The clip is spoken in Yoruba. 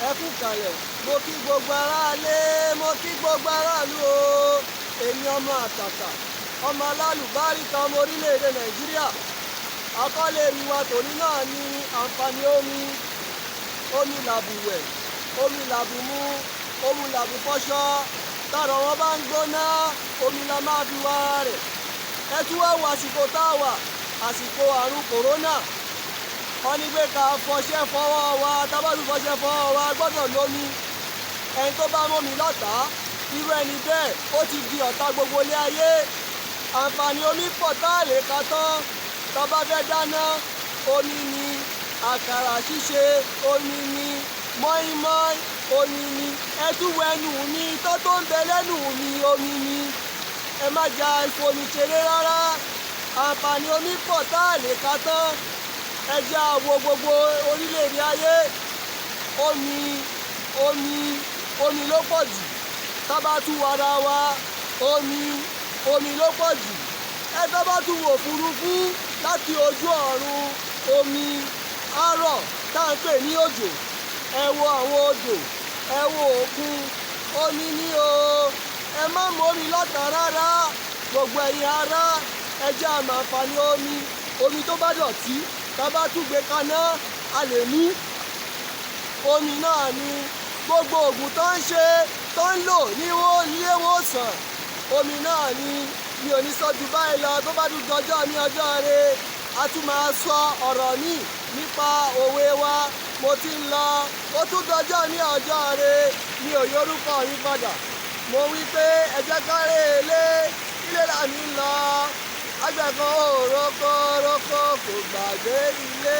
Ẹ kú kalẹ̀. Mo kí gbogbo aráalé, mo kí gbogbo aráàlú o. Èmi ọmọ àtàtà, ọmọ alálùbáríkà, ọmọ orílẹ̀-èdè Nàìjíríà. Àkọlé ìwà tòní náà ní àǹfààní omi. Omi làbùwẹ̀, omi làbùmú, omi làbùfọṣọ. Tààrọ̀ wọn bá ń gbóná, omi la máa fi wá ara rẹ̀. Ẹ tún wá wo àsìkò tá a wà, àsìkò àrùn kòrónà. Wọ́n ní pé ká fọṣẹ́ fọwọ́ wa. Tá bá tún fọṣẹ́ fọwọ́ wa, gbọ́dọ̀ lómi. Ẹni tó bá mọ́mi lọ́tàá, irú ẹni bẹ́ẹ̀ ó ti di ọ̀tá gbogbo ilé ayé. Àǹfààní omi pọ̀ tá a lè ka tán. Tá bá fẹ́ dáná, omi ni. Àkàrà ṣíṣe, omi ni. Mọ́ínmọ́ín, omi ni. Ẹ tún wo ẹnu mi tó ń bẹ lẹ́nu mi, omi ni. Ẹ má ja ìfomi ṣeré rárá. Àǹfààní omi pọ̀ tá a lè ka tán. Ẹ jẹ́ á wo gbogbo orílẹ̀-èdè ayé. Omi, omi, omi ló pọ̀ jù. Tá bá tún wo ara wa, omi, omi ló pọ̀ jù. Ẹ tá bá tún wo òfurufú láti ojú ọ̀run, omi àárọ̀ tá à ń pè ní òjò. Ẹ wo àwọn odò, ẹ wo òkun, omi ni o. Ẹ má mú omi lọ́tà rárá. Gbogbo ẹ̀yin ará, ẹ jẹ́ á mọ àǹfààní omi. Omi tó bá dọ̀tí, tá bá tún gbé kaná, a lè mú. Omi náà ni gbogbo òògùn tó ń ṣe, tó ń lò ní ilé ìwòsàn. Omi náà ni. Mi ò ní sọ ju báyìí lọ. Tó bá tún dọjọ́ ní ọjọ́ re, a tún máa sọ ọ̀rọ̀ mi nípa òwe wa. Mo ti ń lọ. Ó tún dọjọ́ ní ọjọ́ re. Mi ò yorúkọ mi padà. Mo wí pé ẹ jẹ́ ká rè lé, ilé là mí lọ. Àgbẹ̀ kan ò roko roko kò gbàgbé ilé.